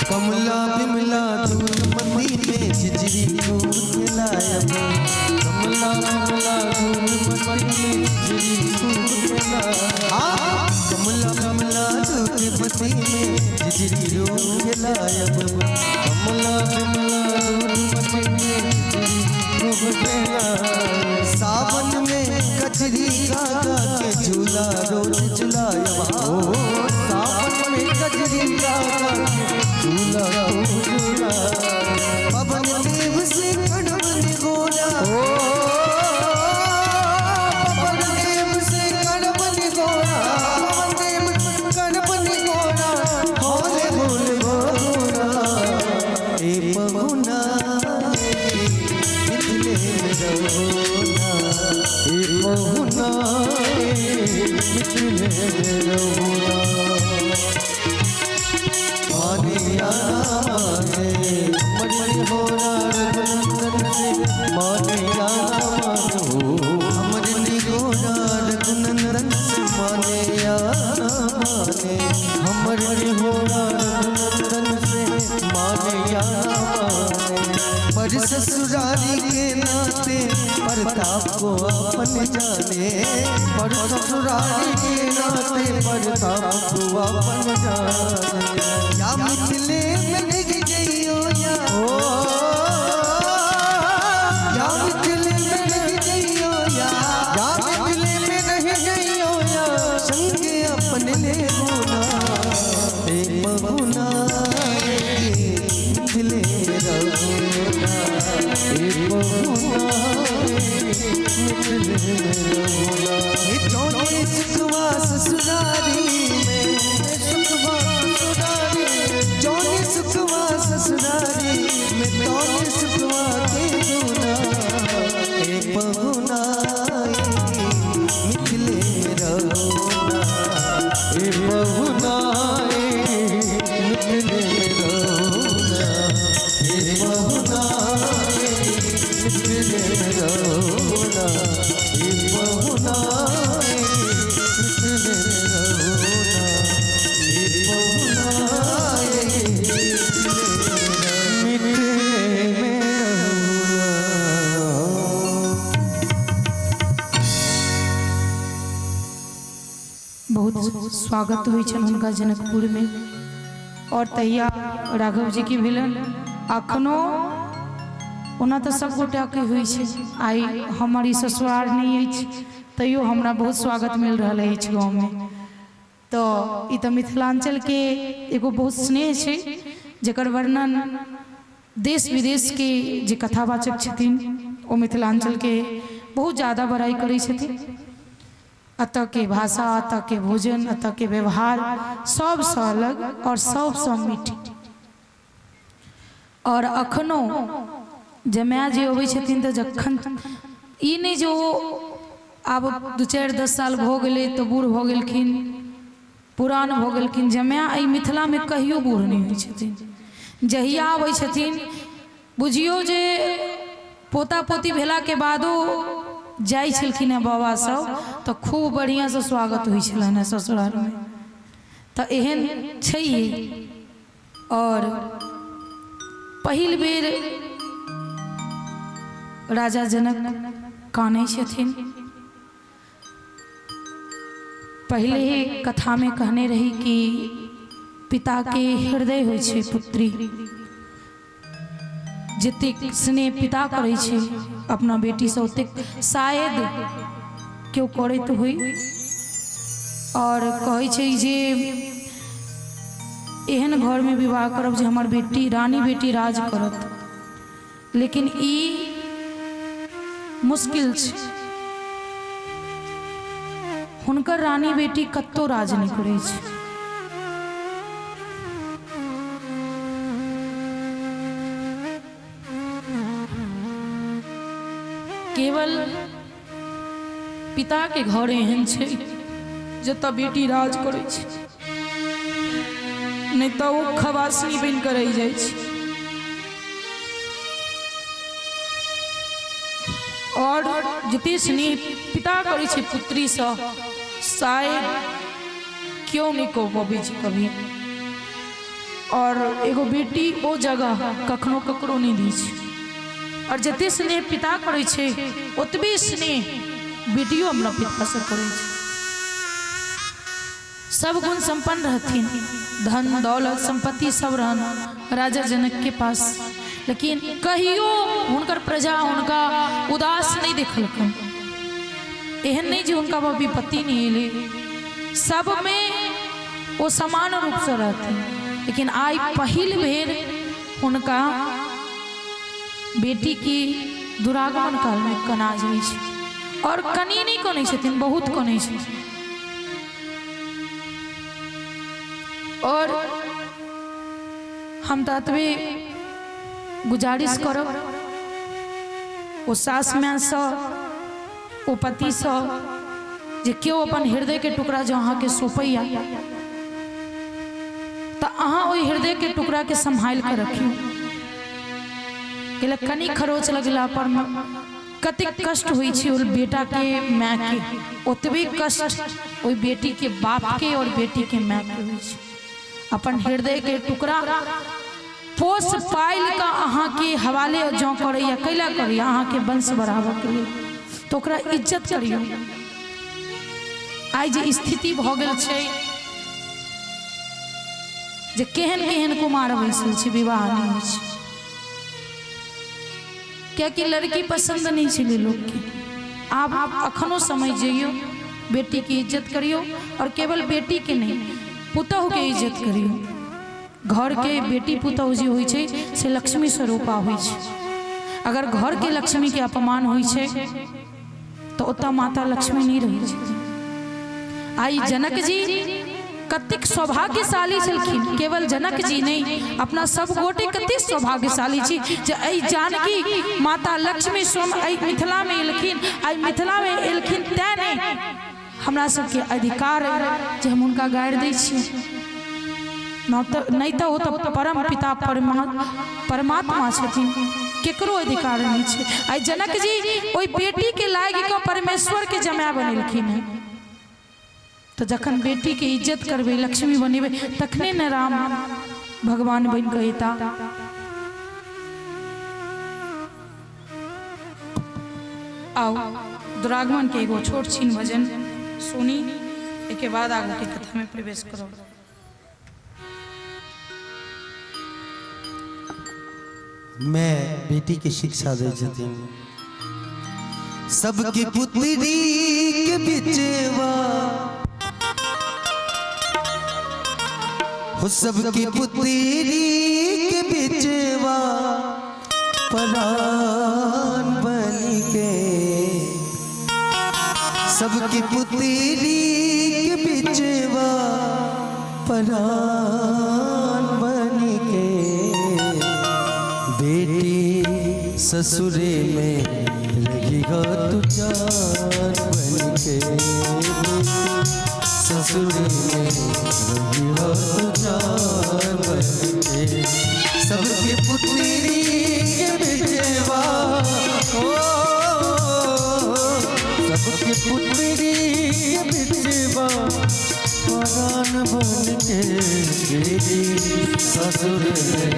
कमला बिमला धूमती में झिझरी खूब खिलायब। कमला कमला धूमती में झिझरी खूब खिलायब। कमला कमला धूमती में झिझरी खूब खिलायब। कमला कमला धूमती में झिझरी खूब काका के झूला रोज झुलायब। ओ सावन में कजरी काका के झूला तू झूला। पवन देव से कड़वन गोरा, ओ पवन देव से कड़वन गोरा, पवन देव कड़वन गोरा, होले भोले गोरा। ए पहुना मिथिले में रहोना, ए पहुना मिथिले में रहुना। मानिया माने मरी होरा रघुनंदन से मानिया मानो। हमर निगोरा रघुनंदन से माने या माने, हमर होरा रघुनंदन से माने या माने। पर ससुरारी के नाते प्रताप को अपन जाने, पर ससुरारी के नाते प्रताप को अपन जाने। या मिथिले में रह जइयो या, ओ या मिथिले में रह जइयो या, या मिथिले में रह जइयो या। संग अपन ले होना, ए पहुना मिथिले में रहोना, ए पहुना मिथिले में रहुना। हे चौथे सुखवा ससुरारी में, सुखवा ससुरारी में, चौने सुखवा ससुरारी में, तौने सुखवा के दूना, ए पहुना मिथिले में रहोना, ए पहुना मिथिले में रहुना। ए पहुना मिथिले में रहुना। ए पहुना मिथिले में रहुना। ए पहुना मिथिले में रहुना। बहुत स्वागत होइ छनि हुनका जनकपुर में। और तहिया राघव जी के भेलनि। अखनो ओना तऽ सब गोटाके होइ छै, आइ हमर ई ससुरार नहि अछि तैयो हमरा बहुत स्वागत मिल रहल अछि गाँवमे। तऽ ई तऽ मिथिलाञ्चलके एगो बहुत स्नेह छै जकर वर्णन देश विदेशके जे कथावाचक छथिन ओ मिथिलाञ्चलके बहुत ज़्यादा बड़ाइ करै छथिन। एतऽ के भाषा, एतऽ के भोजन, एतऽ के व्यवहार सबसँ अलग और सबसँ मीठ। और अखनो जमाय जे अबै छथिन तऽ जखन ई नहि जे ओ आब 2-4-10 साल भऽ गेलै तऽ बूढ़ भऽ गेलखिन, पुरान भऽ गेलखिन, जमाय एहि मिथिलामे कहियो बूढ़ नहि होइ छथिन। जहिया अबै छथिन बुझियौ जे पोता पोती भेलाके बादो जाइ छलखिन हेँ बाबा सब तऽ खूब बढ़िआँसँ स्वागत होइ छलनि हेँ ससुरालमे। तऽ एहन छै। और पहिल बेर राजा जनक कानै छथिन। पहिले ही कथामे कहने रही कि पिताके हृदय होइ छै पुत्री, जतेक स्नेह पिता करै छै अपना बेटीसँ ओतेक शायद केओ करैत होइ। और कहै छै जे एहन घरमे विवाह करब जे हमर बेटी रानी बेटी राज करत, लेकिन ई मुश्किल छै। हुनकर रानी बेटी कतौ राज नहि करै छै। केवल पिता के घर एहन छै जतऽ बेटी राज करै छै, नहि तऽ ओ खबासनी बनि कऽ रहि जाइ छै। और जते स्नेह पिता करै छै पुत्रीसँ शायद केओ नहि कऽ पबै छै कभी। और एगो बेटी ओ जगह कखनो ककरो नहि दै छै। और जते स्नेह पिता करै छै ओतबे स्नेह बेटियो अपना पितासँ करै छै। सब गुण संपन्न रहथिन, धन दौलत संपत्ति सब रहन राजा जनक के पास, लेकिन कहियो हुनकर प्रजा हुनका उदास नहीं देखलकन। एहन नहि जे हुनका पर विपत्ति नहि एलै, सबमे ओ समान रूपसँ रहथिन। लेकिन आइ पहिल बेर हुनका बेटीके दुरागमन कालमे कना जाइ छै आओर कनि नहि कनै छथिन, बहुत कनै छथिन। और हम तऽ एतबे गुजारिश करब ओ सास मायसँ, ओ पतिसँ, जे केओ अपन हृदयके टुकड़ा जँ अहाँके सौंपैया तऽ अहाँ ओहि हृदयके टुकड़ाके सम्हालि कऽ रखियौ। कैला कनि खरोच लगला पर कतेक कष्ट होइ छै ओहि बेटाके मायके, ओतबे कष्ट ओहि बेटीके बापके आओर बेटीके मायके होइ छै। अपन हृदयके टुकड़ा पोस पालि कऽ अहाँके हवाले जँ करैया, कैला करैया? अहाँके वंश बढ़ाबऽके लेल, तऽ ओकरा इज्जत करियौ। आइ जे स्थिति भऽ गेल छै जे केहन केहन कुमार बैसल छै, विवाह नहि होइ छै, कियाकि लड़की पसन्द नहि छलै लोकके। आब अखनो समझ जइयौ, बेटीके इज्जत करियौ, आओर केवल बेटीके नहि, पुतहुके इज्जत करियौ। घरके बेटी पुतहु जे होइ छै से लक्ष्मी स्वरूपा होइ छै। अगर घरके लक्ष्मीके अपमान होइ छै तऽ ओतऽ माता लक्ष्मी नहि रहै छथिन। आइ जनक जी कतेक सौभाग्यशाली छलखिन, केवल जनक जी नहि, अपना सब गोटे कतेक सौभाग्यशाली छी जे एहि जानकी माता लक्ष्मी स्वयं एहि मिथिलामे एलखिन। आइ मिथिलामे एलखिन तैं नहि हमरा सबके अधिकार अइ जे हम हुनका गारि दै छियै, नहि तऽ ओ तऽ परम पिता परमात्मा छथिन, केकरो अधिकार नहि छै। आइ जनक जी ओहि बेटीके लागि कऽ परमेश्वरके जमाय बनेलखिन हेँ। तऽ जखन बेटीके इज्जत करबै, लक्ष्मी बनेबै, तखने ने राम भगवान बनि कऽ एता। आउ दुरागमन के एगो छोट छिन भजन सुनी, एहिके बाद आगू के कथा में प्रवेश करब। मैं बेटी के शिक्षा दै छथिन, सबके पुत्री के बिचवा हो, सबके पुत्री के बिचवा परान बन के, सबके पुत्री के बिचवा परान बन के, बेटी ससुरे में रही हो तू जान बन के, बेटी ससुरे में रही हो तू जान बन के, सबके पुत्री के बिचवा ओ, सबके पुत्री के बिचवा परान बन के, बेटी ससुर में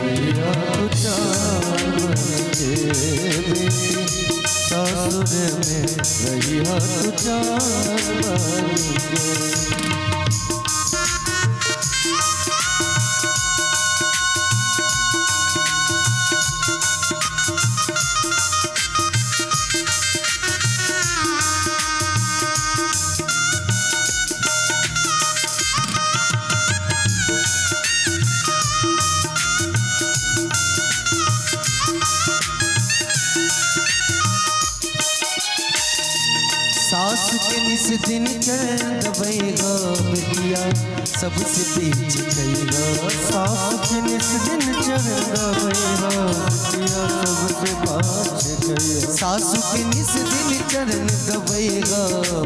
रहिया तू जान बन के, बेटी ससुर में रहिया तू जान बन के। सासु के निस दिन चल दबई गो बेटिया सबसे पीछे गई गो, सासु के निस दिन चल दबई गो बेटिया सबसे पाछे गई, सासु के निस दिन चरण दबई गो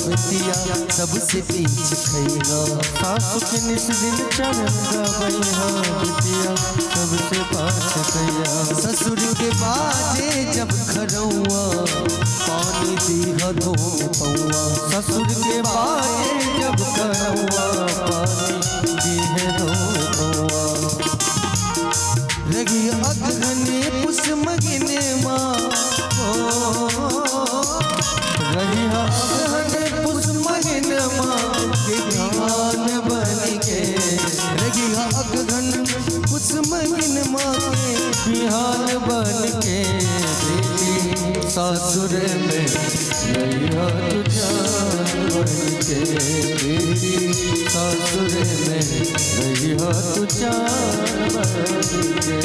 बेटिया सबसे पीछे गई गो, सासु के निस दिन चरण दबई गो बेटिया सबसे पाछे गई, ससुर के बाजे जब खरौआ पानी दीह धोम पौआ, ससुर के बाजे जब खरौआ पानी दीह धोम पौआ, रगी अगहने पुष महीने माँ ओ, रही अगहने पुष महीने माँ के बिहान बन के, रही अगहन पुष महीने माँ के बिहान बन के, बेटी ससुर में रहिया तू चान बन के, बेटी ससुर में रहिया तू चान बन के।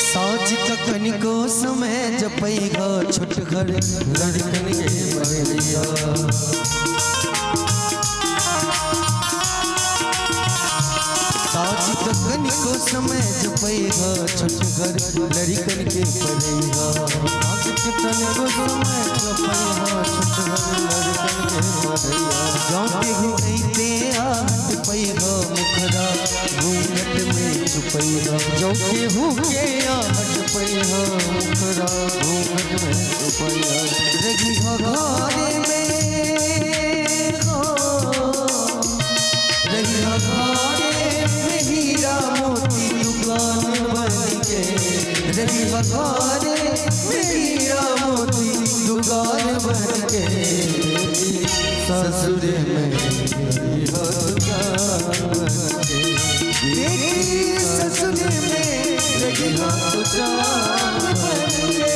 साँझ कनिको समय जपैगा छोट घर लड़कन के बहरिया। साँझ कनिको समय जपैगा छोट घर लड़कन के पढ़ैगा। साँझ कनिको समय जपैगा छोट घर लड़कन के पढ़ैगा। जौं केहू अइते आहट पैगा मुखरा घूंघट में छुपैगा। जौं केहू के आहट पैगा मुखरा घूंघट में छुपैगा। रही घरे में हो, रही घरे में हीरा मोती दुकान बन के, रही घरे में हीरा मोती दुकान बन के, ससुर में रहिया दुकान बन के, बेटी ससुर में रहिया दुकान बन के।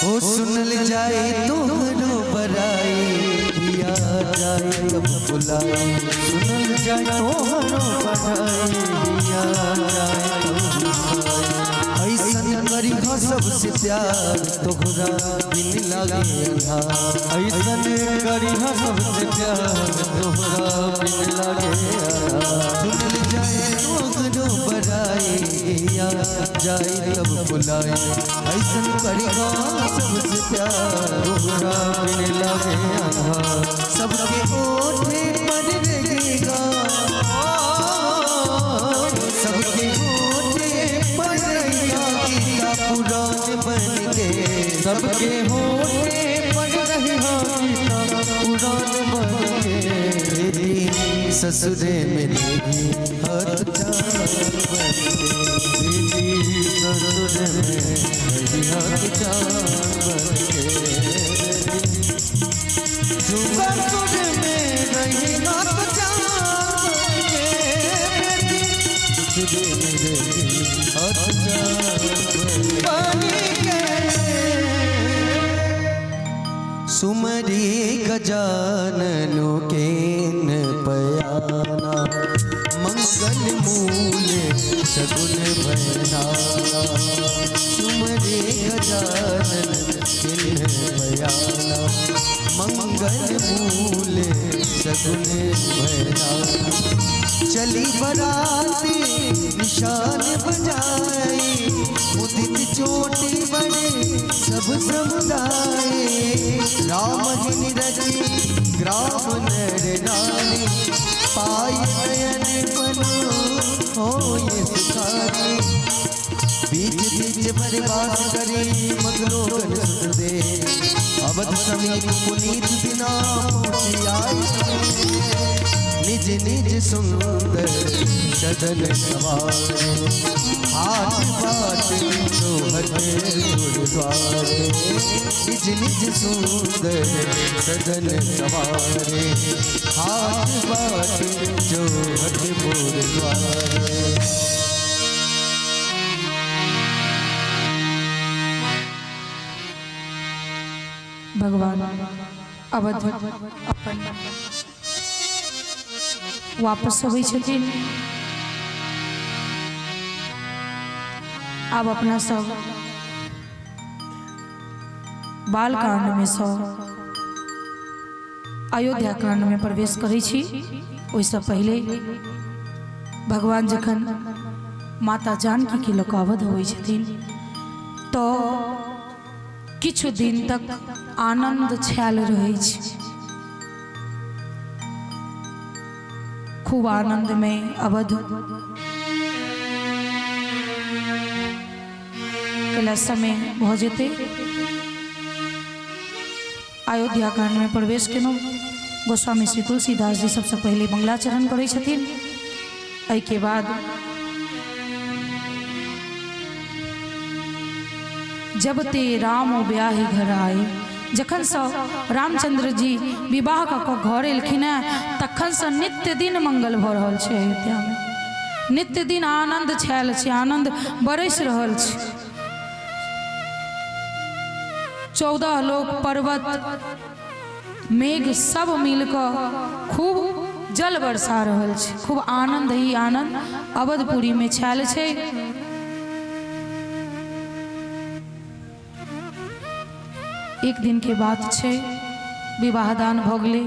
ओ सुनल जाए तोहरो बराई, पिया जाए तब बुलाई। सुनल जाए तोहरो बराई, पिया जाए तब बुलाई। ऐसन करी हो सबसे प्यार तोहरा बिन लागे अंधार। ऐसन करी हो सबसे प्यार तोहरा बिन लागे अंधार। सुनल जाए तोहरो बराई, पिया जाए तब बुलाई। ऐसन करी हो सबसे प्यार तोहरा बिन लागे अंधार। सबके ओठे पर रहेगा, सबके ओठे पर रहेगा गीता पुराण बन के, सबके होठे पर रहेगा गीता पुराण बन के, बेटी ससुरे में रही हर चाँद बन के, बेटी ससुर में रही हर चाँद बन के, ससुर में रही हर चाँद बन के, बेटी ससुर में रही हर चाँद बन के। सुमरी गजानन केन पयाना, मंगल मूल सगुन भैना। सुमरी गजानन केन पयाना, मंगल मूल सगुन भैना। चली बराती निशान बजाए, उदित चोटी बने सब समुदाय। राम जी रची ग्राम नर नारी, पाय नयन बनो हो ये सुखारी। बीच बीच बरबास करी मगलोगन सुत दे अवध समीप पुनीत बिना पहुँची आई निज निज सुंदर सदन सवारे हाथ बाट सोहत गुरुद्वारे निज निज सुंदर सदन सवारे हाथ बाट जोहट गुरुद्वारे। भगवान अवध अपन वापस अबै छथिन। आब अपना सब बालकांड में सँ अयोध्या कांड में प्रवेश करै छी। ओहिसँ पहिले भगवान जखन माता जानकी के लऽ कऽ अवध होइ छथिन तऽ किछु दिन तक आनन्द छायल रहै छै, खूब आनन्दमे अवध कैला समय भऽ जेतै। अयोध्या कांडमे प्रवेश केलहुँ। गोस्वामी श्री तुलसीदास जी सबसँ पहिले मंगलाचरण करै छथिन। एहिके बाद जब ते राम ब्याही घर आए, जखनसँ रामचंद्र जी विवाह कऽ कऽ घर एलखिन हेँ तखनसँ नित्य दिन मंगल भऽ रहल छै। अयोध्यामे नित्य दिन आनन्द छायल छै, आनन्द बरसि रहल छै। 14 लोक पर्वत मेघ सब मिल कऽ खूब जल बरसा रहल छै, खूब आनन्द ही आनन्द अवधपुरीमे छायल छै। एक दिन के बात छै, विवाह दान भऽ गेलै,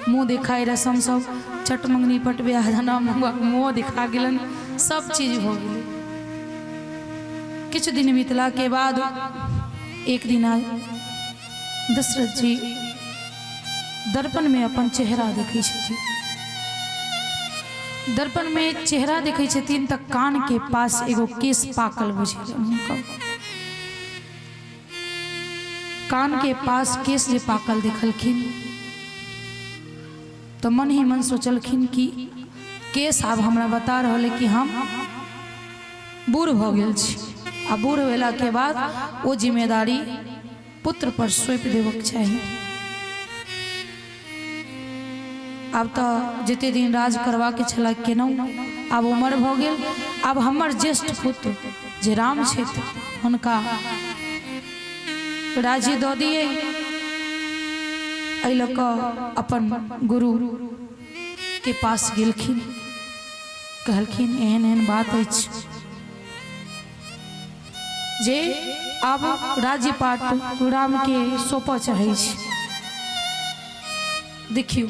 मुँह देखाइ रसम सब चट मंगनी पट ब्याह दाना मुँह दिखा गेलनि, सब चीज भऽ गेलै। किछु दिन बीतला के बाद एक दिन आय दशरथ जी दर्पण में अपन चेहरा देखै छथिन। दर्पण में चेहरा देखै छथिन तऽ कान के पास एगो केश पाकल बुझेलनि हुनका। कान के पास केश जे पाकल देखलखिन तऽ मन ही मन सोचलखिन कि केश आब हमरा बता रहल है कि हम बूढ़ भऽ गेल छी आ बूढ़ भेलाके बाद ओ जिम्मेदारी पुत्र पर सौंपि देबक चाही। आब तऽ जते दिन राज करबाके छलै केलहुँ, आब उमर भऽ गेल, आब हमर ज्येष्ठ पुत्र जे राम छथि हुनका राज्य दऽ दियै। एहि लऽ कऽ अपन गुरु के पास गेलखिन, कहलखिन एहन एहन बात अछि जे आब राज्यपाट रामके सौंपऽ चाहै छी। देखियौ